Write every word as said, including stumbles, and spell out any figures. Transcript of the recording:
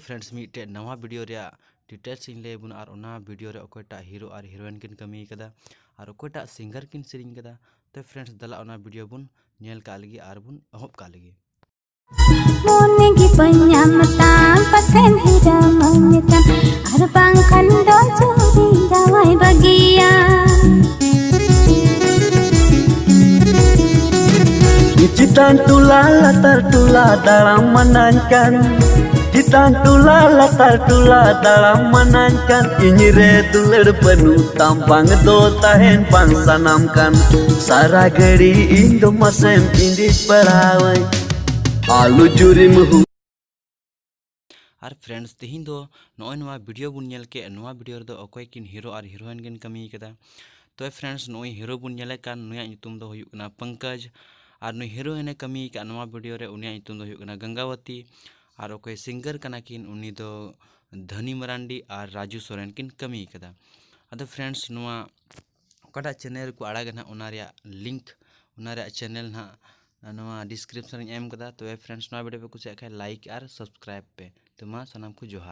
friends, ᱢᱤᱫᱴᱮᱡ ᱱᱟᱣᱟ video ᱨᱮᱭᱟᱜ details ᱤᱧ ᱞᱟᱹᱭ ᱟᱵᱚᱱᱟ ᱟᱨ ᱚᱱᱟ video ᱨᱮ ᱚᱠᱚᱭᱴᱟᱜ hero ᱟᱨ heroine ᱠᱤᱱ ᱠᱟᱹᱢᱤ ᱠᱟᱫᱟ ᱟᱨ ᱚᱠᱚᱭᱴᱟᱜ singer ᱠᱤᱱ ᱥᱮᱨᱮᱧ ᱠᱟᱫᱟ᱾ ᱛᱚ friends, ᱫᱮᱞᱟ ᱚᱱᱟ video ᱵᱚᱱ ᱧᱮᱞ ᱠᱟᱜ ᱞᱮᱜᱮ ᱟᱨ ᱵᱚᱱ ᱮᱦᱚᱵ ᱠᱟᱜ ᱞᱮᱜᱮ᱾ ᱢᱚᱱᱮ ᱜᱮ ᱵᱟᱹᱧ ᱧᱟᱢ ᱛᱟᱢ, ᱯᱟᱥᱮᱱ ᱦᱤᱨᱟᱹᱢᱟᱹᱧ ᱠᱟᱱ, ᱟᱨ ᱵᱟᱝᱠᱷᱟᱱ ᱫᱚ ᱪᱩᱨᱤ ᱡᱟᱶᱟᱭ ᱵᱟᱹᱜᱤᱭᱟ᱾ ᱪᱮᱛᱟᱱ ᱴᱚᱞᱟ ᱞᱟᱛᱟᱨ ᱴᱚᱞᱟ ᱫᱟᱬᱟᱢ ᱢᱟᱱᱟᱧ ᱠᱟᱱ, ᱪᱮᱛᱟᱱ ᱴᱚᱞᱟ ᱞᱟᱛᱟᱨ ᱴᱚᱞᱟ ᱫᱟᱬᱟᱢ ᱢᱟᱱᱟᱧ ᱠᱟᱱ, ᱤᱧ ᱨᱮ ᱫᱩᱞᱟᱹᱲ ᱵᱟᱹᱱᱩᱜ ᱛᱟᱢ, ᱵᱟᱝ ᱫᱚ ᱛᱟᱦᱮᱱ ᱵᱟᱝ ᱥᱟᱱᱟᱢ ᱠᱟᱱ, ᱥᱟᱨᱟ ᱜᱷᱟᱹᱲᱤ ᱤᱧ ᱫᱚ ᱢᱟᱥᱮᱢ ᱤᱸᱫᱤᱡ ᱵᱟᱲᱟᱣᱟᱹᱧ, ᱟᱞᱚ ᱡᱩᱨᱤᱢ ᱦᱩ- ᱟᱨ friends, ᱛᱮᱦᱮᱧ ᱫᱚ ᱱᱚᱜᱼᱚᱭ ᱱᱚᱣᱟ video ᱵᱚᱱ ᱧᱮᱞ ᱠᱮᱫ, ᱱᱚᱣᱟ video ᱨᱮᱫᱚ ᱚᱠᱚᱭ ᱠᱤᱱ hero ᱟᱨ heroine ᱠᱤᱱ ᱠᱟᱹᱢᱤ ᱠᱟᱫᱟ᱾ ᱛᱚ friends, ᱱᱚᱜᱼᱚᱭ hero ᱵᱚᱱ ᱧᱮᱞᱮ ᱠᱟᱱ, ᱱᱩᱭᱟᱜ ᱧᱩᱛᱩᱢ ᱫᱚ ᱦᱩᱭᱩᱜ ᱠᱟᱱᱟ ᱯᱚᱝᱠᱚᱡᱽ, ᱟᱨ ᱱᱩᱭ heroine ᱮ ᱠᱟᱹᱢᱤ ᱠᱟᱜ ᱱᱚᱣᱟ video ᱨᱮ, ᱩᱱᱤᱭᱟᱜ ᱧᱩᱛᱩᱢ ᱫᱚ ᱦᱩᱭᱩᱜ ᱠᱟᱱᱟ ᱜᱟᱝᱜᱟᱣᱟᱛᱤ, ᱟᱨ ᱚᱠᱚᱭ singer ᱠᱟᱱᱟ ᱠᱤᱱ, ᱩᱱᱤ ᱫᱚ ᱫᱷᱟᱱᱤ ᱢᱟᱨᱟᱱᱰᱤ ᱟᱨ ᱨᱟᱡᱩ ᱥᱚᱨᱮᱱ ᱠᱤᱱ ᱠᱟᱹᱢᱤ ᱠᱟᱫᱟ᱾ ᱟᱫᱚ friends, ᱱᱚᱣᱟ ᱚᱠᱟᱴᱟᱜ channel ᱨᱮᱠᱚ ᱟᱲᱟᱜᱟ ᱱᱟᱦᱟᱜ, ᱚᱱᱟ ᱨᱮᱭᱟᱜ link, ᱚᱱᱟ ᱨᱮᱭᱟᱜ channel ᱱᱟᱦᱟᱜ ᱱᱚᱣᱟ description ᱨᱤᱧ ᱮᱢ ᱠᱟᱫᱟ᱾ ᱛᱚᱵᱮ friends, ᱱᱚᱣᱟ video ᱯᱮ ᱠᱩᱥᱤᱭᱟᱜ ᱠᱷᱟᱱ like ᱟᱨ subscribe ᱯᱮ᱾ ᱛᱚ ᱢᱟ ᱥᱟᱱᱟᱢ ᱠᱚ ᱡᱚᱦᱟᱨ᱾